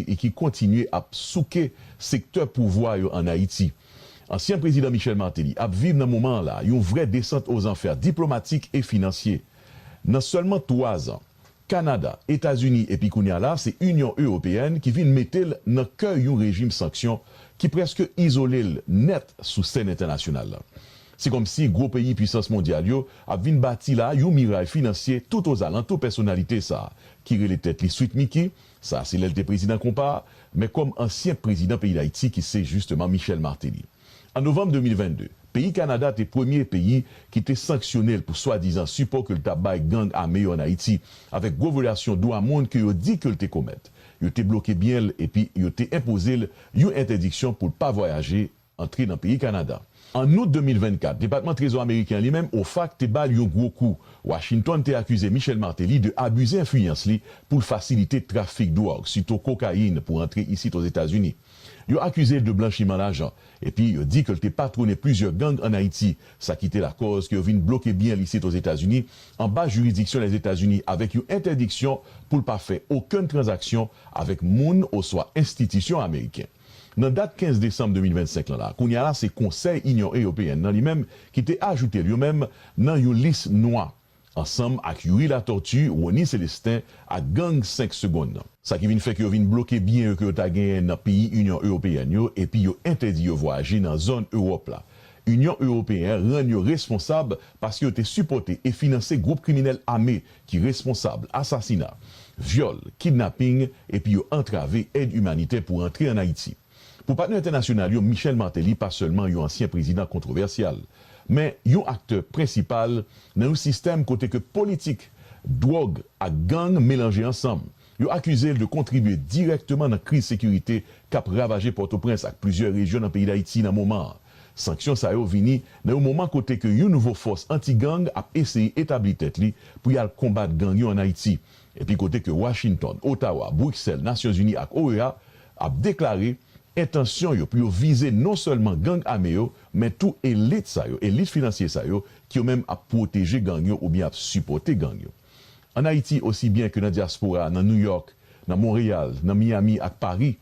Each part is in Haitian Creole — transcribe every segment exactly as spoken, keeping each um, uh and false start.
e ki kontinye ap souke sektè pouvwa yo ann Ayiti. Ansyen prezidan Michel Martelly ap viv nan moman an la yon vrè desant ozanfè diplomatik e finansye. Nan sèlman twa zan, Kanada, Etazini epi kounye a la se Inyon Ewopeyèn ki vin mete l nan kè yon rejim sanksyon ki prèske izole l nèt sou sèn entènasyonal la. Se kòmsi gwo peyi pwisans mondyal yo ap vin bati la yon miray finansye toutozalantou pèsonalite sa a, ki rele tèt li Sweet Mickey, sa a se lè l te prezidan konpa a, men kòm ansyen prezidan peyi Dayiti ki se jisteman Michel Martelly. An novanm de mil vennde, peyi Kanada te premye peyi ki te sanksyone l pou swadizan sipò ke l t ap bay gang ame yo ann Ayiti, avèk gwo vyolasyon dwa moun ke yo di ke l te komèt. Yo te bloke byen l epi yo te enpoze l yon entèdiksyon pou l pa vwayaje antre nan peyi Kanada. An out de mil vennkat, Depatman Trezò ameriken an li menm, OFAC, te ba l yon gwo kou. Washington te akize Michel Martelly de abize enfliyans li pou l fasilite trafik dwòg, sitou kokayin, pou antre isit Ozetazini. Yo akize l de blanchiman lajan, epi yo di ke l te patwone plizyè gang ann Ayiti, sa ki te lakòz ke yo vin bloke byen l isit Ozetazini, anba jiridiksyon Lèzetazini, avèk yon entèdiksyon pou l pa fè okenn tranzaksyon avèk moun oswa enstitisyon ameriken. Nan dat kenz desanm de mil vennsenk lan la, kounye a la se Konsèy Inyon Ewopeyèn nan li menm ki te ajoute l yo menm nan yon lis nwa, ansanm ak Youri Latortue, Rony Célestin ak gang senk segonn nan. Sa ki vin fè ke yo vin bloke byen yo ke yo ta genyen nan peyi Inyon Ewopeyèn yo epi yo entèdi yo vwayaje nan zòn Ewòp la. Inyon Ewopeyèn rann yo responsab paske yo te sipòte e finanse gwoup kriminèl ame ki responsab asasina, vyòl, kidnaping, epi yo antrave èd imanitè pou rantre ann Ayiti. Pou patnè entènasyonal yo, Michel Martelly pa sèlman yon ansyen prezidan kontwovèsyal, men yon aktè prensipal nan yon sistèm kote ke politik, dwòg ak gang melanje ansanm. Yo akize l de kontribye dirèkteman nan kriz sekirite k ap ravaje Pòtoprens ak plizyè rejyon nan peyi Dayiti nan moman an. Sanksyon sa yo vini nan yon moman kote ke yon nouvo fòs anti-gang ap eseye etabli tèt li pou y al konbat gang yo ann Ayiti, epi kote ke Washington, Ottawa, Briksèl, Nasyonzini ak O E A ap deklare entansyon yo pou yo vize non sèlman gang ame yo, men tou elit sa yo, elit finansye sa yo, ki yo menm ap pwoteje gang yo oubyen ap sipòte gang yo. Ann Ayiti, osi byen ke nan dyaspora, nan New York, nan Monreyal, nan Miami ak Pari,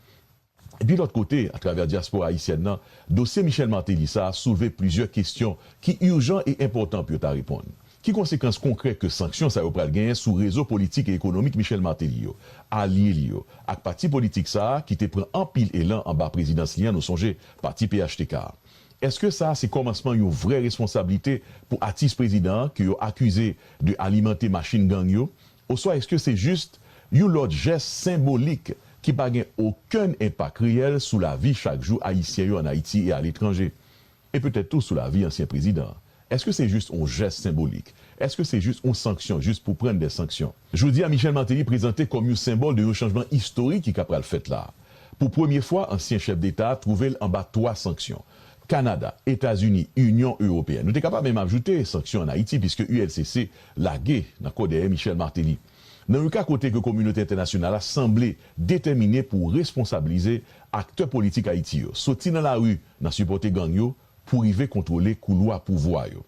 epi lòt kote, atravè dyaspora ayisyèn nan, dosye Michel Martelly sa a soulve plizyè kesyon ki ijan e enpòtan pou yo ta reponn. Ki konsekans konkrè ke sanksyon sa yo pral genyen sou rezo politik e ekonomik Michel Martelly yo, alye li yo, ak pati politik sa a ki te pran anpil elan anba prezidans li an, nou sonje, pati P H T K a? Èske sa a se kòmansman yon vrè responsablite pou atis prezidan an ke yo akize de alimante machin gang yo? Oswa èske se jis yon lòt jès senbolik ki pa gen okenn enpak reyèl sou lavi chak jou Ayisyen yo ann Ayiti e aletranje? E petèt tou sou lavi ansyen prezidan an. Èske se jis yon jès senbolik? Èske se jis yon sanksyon, jis pou pran de sanksyon? Jodi a, Michel Martelly prezante kòm yon senbòl de yon chanjman istorik ki ka pral fèt la. Pou premye fwa, ansyen chèf deta a twouve l anba twa sanksyon. Kanada, Etazini, Inyon Ewopeyèn. Nou te kapab menm ajoute sanksyon ann Ayiti, piske U L C C lage nan kò dèyè Michel Martelly. Nan yon ka kote ke kominote entènasyonal la sanble detèmine pou responsablize aktè politik Ayiti yo, soti nan lari nan sipòte gang yo pou rive kontwole koulwa pouvwa yo.